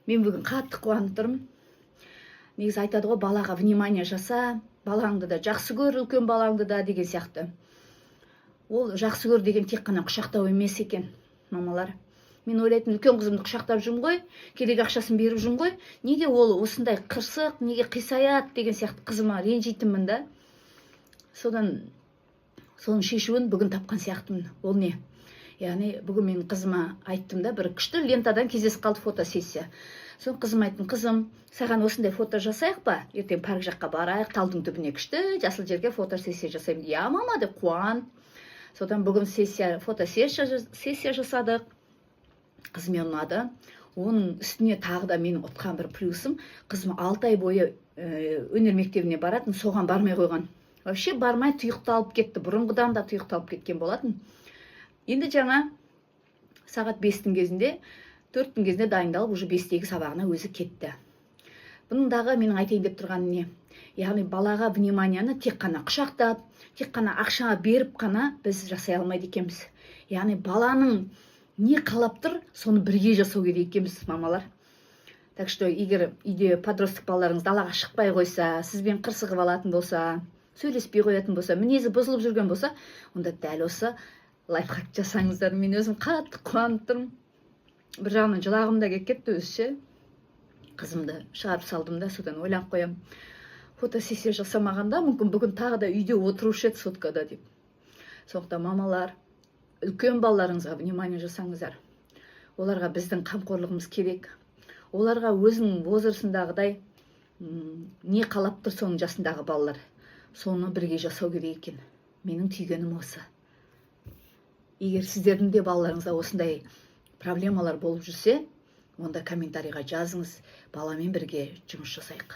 Мен бүгін қатты қуанып тұрмын. Негізі айтады ғой, балаға внимание жаса, балаңды да жақсы көр, үлкен балаңды да деген сияқты. Ол жақсы көр деген тек қана құшақтау емес екен, мамалар. Мен ойлайтынмын, үлкен қызымды құшақтап жүрмін ғой, керек ақшасын беріп жүрмін ғой, неге ол осындай қырсық, неге қисаяды деген сияқты қызыма ренжитінмін да. Содан соның шешуін бүгін тапқан сияқтымын. Ол не? Яғни бүгін мен қызыма айттым да, бір күшті лентадан кездесіп қалды фотосессия. Соны қызыма айттым: «Қызым, саған осындай фото жасайық па? Ертең парк жаққа барайық, талдың түбіне, күшті жасыл жерге фотосессия жасаймын». «Иә, мама», – деп қуанып. Содан бүгін сессия фотосессия сессия жасадық. Қызыме ұнады. Оның үстіне тағы да менің ұтқан бір плюсым: қызым 6 ай бойы өнер мектебіне баратын, соған бармай қойған, вообще бармай тұйықталып кетті. Бұрынғыдан да тұйықталып кеткен болатын. Енді жаңа сағат 5-тің кезінде, 4-тің кезінде дайындалып, уже 5-тегі сабағына өзі кетті. Бұның дағы менің айтайын деп тұрғаным не? Яғни балаға вниманияны тек қана құшақтап, тек қана ақша беріп қана біз жасай алмайды екенбіз. Яғни баланың не қалап тұр, соны бірге жасау керек екенбіз, мамалар. Так что егер үйде подросток балаларыңыз далаға шықпай қойса, сізбен қырсығып алатын болса, сөйлеспей қоятын болса, мінезі бұзылып жүрген болса, онда дәл осы лайфхак жасаңыздар. Мен өзім қатты қуанып тұрмын. Бір жағынан жылағым да келіп кетті өзі ше. Қызымды шығарып салдым да, содан ойланып қоямын: фотосессия жасамағанда, мүмкін, бүгін тағы да үйде отырушы еді соткада деп. Сондықтан, мамалар, үлкен балаларыңызға внимание жасаңыздар. Оларға біздің қамқорлығымыз керек. Оларға өзінің возрастындағыдай не қалап тұр соның жасындағы балалар, соны бірге жасау керек екен. Менің түйгенім осы. Егер сіздердің де балаларыңызда осындай проблемалар болып жүрсе, онда комментарийға жазыңыз, баламен бірге жұмыс жасайық.